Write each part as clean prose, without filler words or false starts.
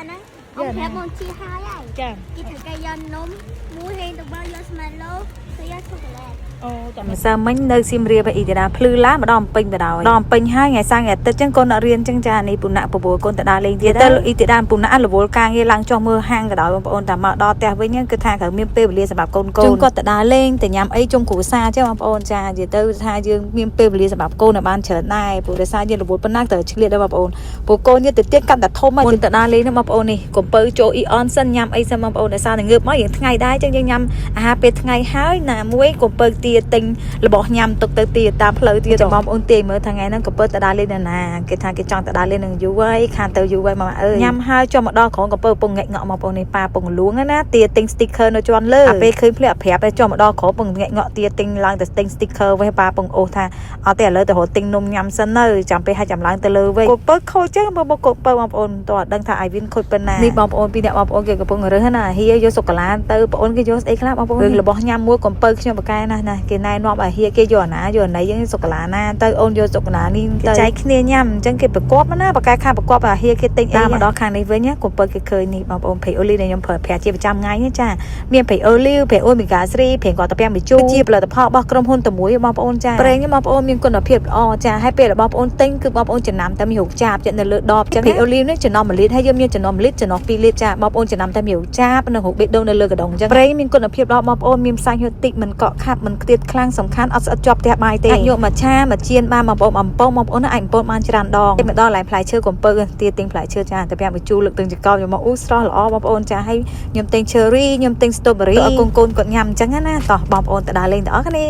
ហ្នឹងអូប្រាប់មកជីហើយហើយ ចា គេត្រូវគេយកនំមួយហេងទៅបើយកស្មាឡូទៅយកឆូកូឡេត អូចាំ ម្សិលមិញនៅសៀមរាបអ៊ីតាដាភ្លឺឡាម្ដងពេញបដ ாய் ដល់ពេញហើយថ្ងៃសៅរ៍ថ្ងៃអាទិត្យចឹងកូនអត់រៀនចឹងចានេះពូណាក់បបួលកូនទៅដើរលេងទៀតទៅអ៊ីតាដាពូណាក់រវល់ការងារឡើងចុះមើលហាងក៏ដោយបងប្អូនតែមកដល់ផ្ទះវិញគឺថាត្រូវមានពេលវេលាសម្រាប់កូនកូនជុំគាត់ទៅដើរលេងទៅញ៉ាំអីជុំគ្រួសារចឹងបងប្អូនចានិយាយទៅថាយើងមានពេលវេលាសម្រាប់កូនឲ្យបានច្រើនដែរព្រោះដោយសារយើងរវល់ប៉ុណ្ណាត្រូវឆ្លៀតដែរបងប្អូនព្រោះកូនយើងទៅទៀតកាន់តែធំហើយមុនទៅដើរលេងហ្នឹងបងប្អូននេះកុំពៅចូលអ៊ីអនសិនញ៉ាំអីសិនបងប្អូនដោយសារតែងើបមកយើងថ្ងៃដែរចឹងយើងញ៉ាំអាហារពេលថ្ងៃហើយណាមួយកុំពៅទាទិញ របស់ញ៉ាំទុកទៅទៀតតាមផ្លូវទៀតបងប្អូនទាយមើលថ្ងៃហ្នឹងក៏ពើទៅដើរលេងនៅណាគេថាគេចង់ទៅដើរលេងនឹងយូរហើយខានទៅយូរហើយម៉ាអើយញ៉ាំហើយចុះមកដល់ក្រុងក៏ពើពងងាក់ងក់បងប្អូននេះប៉ាពងលួងណាទាទិញ sticker នៅជាន់លើអាពេលឃើញភ្លាក់ប្រាប់ហើយចុះមកដល់ក្រុងពងងាក់ងក់ទាទិញឡើងទៅទិញ sticker វិញប៉ាពងអូសថាអត់ទេឥឡូវទៅរកទិញនំញ៉ាំសិនទៅចាំពេលហើយចាំឡើងទៅលើវិញក៏ពើខូចចឹងបងប្អូនកូនពើបងប្អូនតើអត់ដឹងថាអាយវិនខូចប៉ុណ្ណានេះបងប្អូនពីរអ្នកបងប្អូនគេកំពុងរើសណាហៀយកសូកូឡាទៅបងប្អូនគេយកស្អីខ្លះបងប្អូនរឿងរបស់ញ៉ាំមួយកំពៅខ្ញុំបកកែណាស់ណាគេណែនាំឲ្យហៀគេយកអាណាយកអាណីយើងសូកូឡាណាទៅអូនយកសូកូឡានេះទៅចែកគ្នាញ៉ាំអញ្ចឹងគេប្រកបណាបកកែខាងប្រកបឲ្យហៀគេទិញអីមកដល់ខាងនេះវិញកំពៅគេឃើញនេះបងប្អូនប្រេងអូលីដែលខ្ញុំប្រើប្រាស់ជាប្រចាំថ្ងៃនេះចាមានប្រេងអូលីវប្រេងអូមេហ្គា3ប្រេងកតាពាំងម្ជូរជាផលិតផលរបស់ក្រុមហ៊ុនតែមួយបងប្អូនចាប្រេងនេះបងប្អូនមានគុណភាពល្អចាហើយពេលរបស់បងប្អូនទិញគឺបងប្អូនចំណាំតែមានរូបចាបចិត្តនៅលើដបចឹងប្រេងអូលីវនេះចំណោះ1លីត្រហើយយើងមានចំណោះ1លីត្រចំណោះ2លីត្រចាបងប្អូនចំណាំតែមានរូបចាបនិងរូបបេះដូងនៅលើកដុងចឹងប្រេងមានគុណភាពល្អបងប្អូនមានផ្សាយហឺតិចមិនកក់ខាប់មិនខ្ទាតខ្លាំងសំខាន់អត់ស្អិតជាប់ផ្ទះបាយទេអាចយកមកឆាមកចៀនបានបងប្អូនអំពងបងប្អូនអាចអំពងបានច្រើនដងតែមកដល់ឡែផ្លែឈើកំពើទាទិញផ្លែឈើចាតែពាក់បញ្ជូលលើកទឹងចកោយកមកអូស្រស់ល្អបងប្អូនចាហើយខ្ញុំទិញ cherry ខ្ញុំទិញ strawberry ឲ្យកូនកូនគាត់ញ៉ាំអញ្ចឹងណាតោះបងប្អូនទៅដើរលេងទាំងអស់គ្នា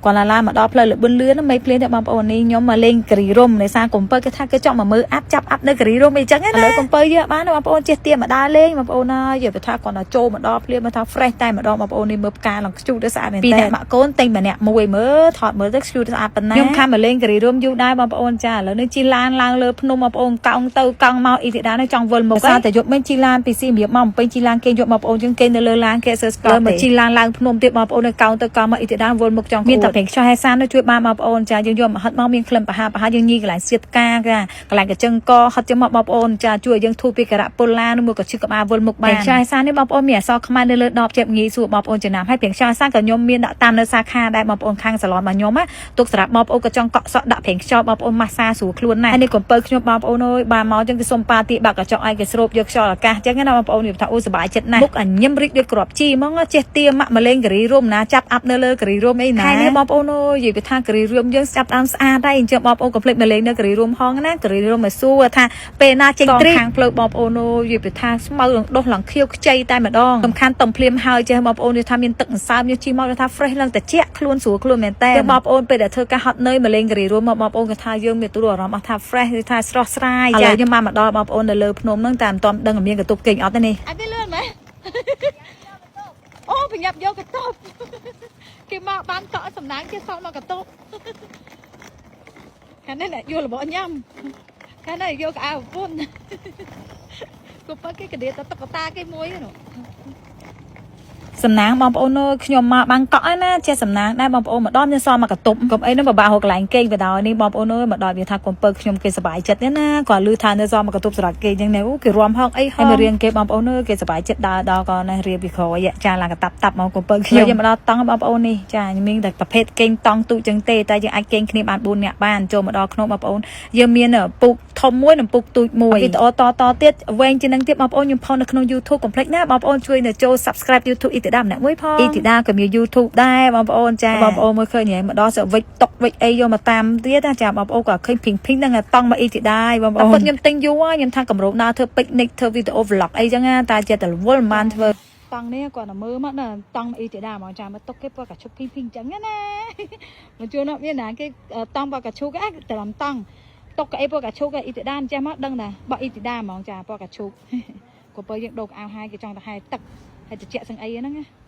គាត់ឡាឡាមកដល់ផ្លូវលបឿនលឿនមិនភ្លានទេបងប្អូននេះខ្ញុំមកលេងគិរីរំដោយសារកំពើគេថាគេចង់មកមើលអាប់ចាប់អាប់នៅគិរីរំអីចឹងណាឥឡូវកំពើយើងបានបងប្អូនជិះទៀមកដើរលេងបងប្អូនអើយនិយាយថាគាត់ដល់ចូលមកដល់ភ្លាមមកថា fresh តែម្ដងបងប្អូននេះមើលផ្កាឡើងខ្ជូតទៅស្អាតមែនតើពីអ្នកម៉ាក់កូនទិញម្នាក់មួយមើលថតមើលទៅខ្ជូតស្អាតប៉ុណ្ណាខ្ញុំខាំមកលេងគិរីរំយូរដែរបងប្អូនចាឥឡូវនេះជិះឡានឡើងលើភ្នំបងប្អូនកោងទៅកង់មកអ៊ីធីដានេះចង់វិលមុខតែយប់មិញជិះឡានពីសៀមរាបមកពេញជិះឡានគេយកបងប្អូនជាងគេនៅលើឡានគេសើស្កល់មកជិះឡានឡើងភ្នំទៀតបងប្អូននៅកោងទៅកង់មកអ៊ីធីដាវិលមុខចង់មានតែប្រេងខ្យល់ហេសាននោះជួយបានបងប្អូនចាយើងយកមកហិតមកមានក្លិនប្រហាប្រហាយើងញីកន្លែងសៀតផ្កាចាកន្លែងកញ្ចឹងកហិតចឹងមកបងប្អូនចាជួយឲ្យយើងធូរពីការៈពុលឡានមួយក៏ឈឺក្បាលវិលមុខបានប្រេងខ្យល់ហេសាននេះបងប្អូនមានអក្សរខ្មែរនៅលើដបជាងាយស្រួលបងប្អូនចំណាំហើយប្រេងខ្យល់ហេសានក៏ខ្ញុំមានដាក់តាមនៅសាខាដែរបងប្អូនខាងសាឡនរបស់ខ្ញុំណាទុកសម្រាប់បងប្អូនក៏ចង់កក់សក់ដាក់ប្រេងខ្យល់បងប្អូនម៉ាស្សាស្រួលខ្លួនណាស់ហើយនេះកំពើខ្ញុំបងប្អូនអើយបានមកចឹងគេសុំប៉ាទីបាក់កញ្ចក់ឲ្យគេស្រូបយកខ្យល់អាកាសចឹងណាបងប្អូននិយាយថាអូសប្បាយចិត្តណាស់មុខអញឹមរីកដូចក្របជីហ្មងចេះទាម៉ាក់មកលេងគិរីរំណាចាប់អាប់នៅលើគិរីរំអីណាខែនេះបងប្អូនអើយនិយាយថាគិរីរំយើងចាប់តាមស្អាតហើយអញ្ចឹងបងប្អូនកុំភ្លេចមកលេងនៅគិរីរំហងណាគិរីរំមកសួរថាពេលណាចេញទ្រីខាងផ្លូវបងប្អូនអើយនិយាយថាស្មៅនឹងដុះឡើងខៀវខ្ចីតែម្ដងសំខាន់តំភ្លាមហើយចេះបងប្អូននិយាយថាមានទឹកអន្សើមយើងជិះមកថា fresh ឡើងតិចខ្លួនស្រួលខ្លួនមែនតើបងប្អូនពេលដែលធ្វើការហត់នឿយមកលេងគិរីរំមកបងប្អូនគាត់ថាយើងមានទូអារម្មណ៍ថា fresh គឺថាស្រស់ស្រាយចាឥឡូវខ្ញុំបានមកដល់បងប្អូននៅលើភ្នំហ្នឹងតែមិនទាន់ដឹងមានកន្ទប់គេងអត់ទេនេះ អត់វាលឿនមែនអូប្រញាប់យកកតុបគេមកបានកក់សំណាងគេសល់មកកតុបកាលនេះអ្នកយករបស់ញ៉ាំកាលនេះយកកៅអៅប្រពន្ធគប់គេកដៀតតែតុក្កតាគេមួយនោះ សំណាងបងប្អូនអើយខ្ញុំមកបានកក់ហើយណាចេះសំណាងដែរបងប្អូនមកដល់មានសល់មកកតុបកុំអីនោះពិបាករកកន្លែងគេងបដ ாய் នេះបងប្អូនអើយមកដល់វាថាកុំពើខ្ញុំគេសប្បាយចិត្តទេណាគាត់ឮថានៅសល់មកកតុបសម្រាប់គេអញ្ចឹងនេះអូគេរាំហងអីហងហើយមករៀងគេបងប្អូនអើយគេសប្បាយចិត្តដើរដល់ក៏នេះរៀបពីក្រោយចាឡើងកតាប់តាប់មកកុំពើខ្ញុំយើងមកដល់តង់បងប្អូននេះចាមានតែប្រភេទគេងតង់ទូចចឹងទេតែយើងអាចគេងគ្នាបាន4នាក់បានចូលមកដល់ក្នុងបងប្អូនយើងមានពូកធំមួយនិងពូកទូចមួយវីដេអូតតទៀតវែងជាងនឹងទៀតបងប្អូនខ្ញុំផុសនៅក្នុង YouTube កុំភ្លេចណាបងប្អូនជួយនៅចូល Subscribe YouTube អ៊ីធីដាម្នាក់មួយផងអ៊ីធីដាក៏មាន YouTube ដែរបងប្អូនចាបងប្អូនមើលឃើញហ៎មកដល់សវិចតុកវិចអីយកមកតាមទៀតណាចាបងប្អូនក៏ឃើញភីងភីងហ្នឹងតង់មកអ៊ីធីដាឯងបងប្អូនខ្ញុំទិញយូរហើយខ្ញុំថាកម្រោងដើរធ្វើ picnic ធ្វើវីដេអូ vlog អីចឹងណាតែចេះតែរវល់មិនបានធ្វើ តង់នេះគាត់តែមើលមកណាតង់អ៊ីធីដាហ្មងចាមកតុកគេពណ៌កាឈុកភីងភីងចឹងណាមកជួនមានណាគេតង់ពណ៌កាឈុកអេត្រឹមតង់តុកអីពណ៌កាឈុកអ៊ីធីដាចេះមកដឹងណាបោះអ៊ីធីដាហ្មងចាពណ៌កាឈុកក៏ពើយើងដូរកៅហើយគេចង់ទៅហែទឹកហើយតិចសឹងអីហ្នឹងណា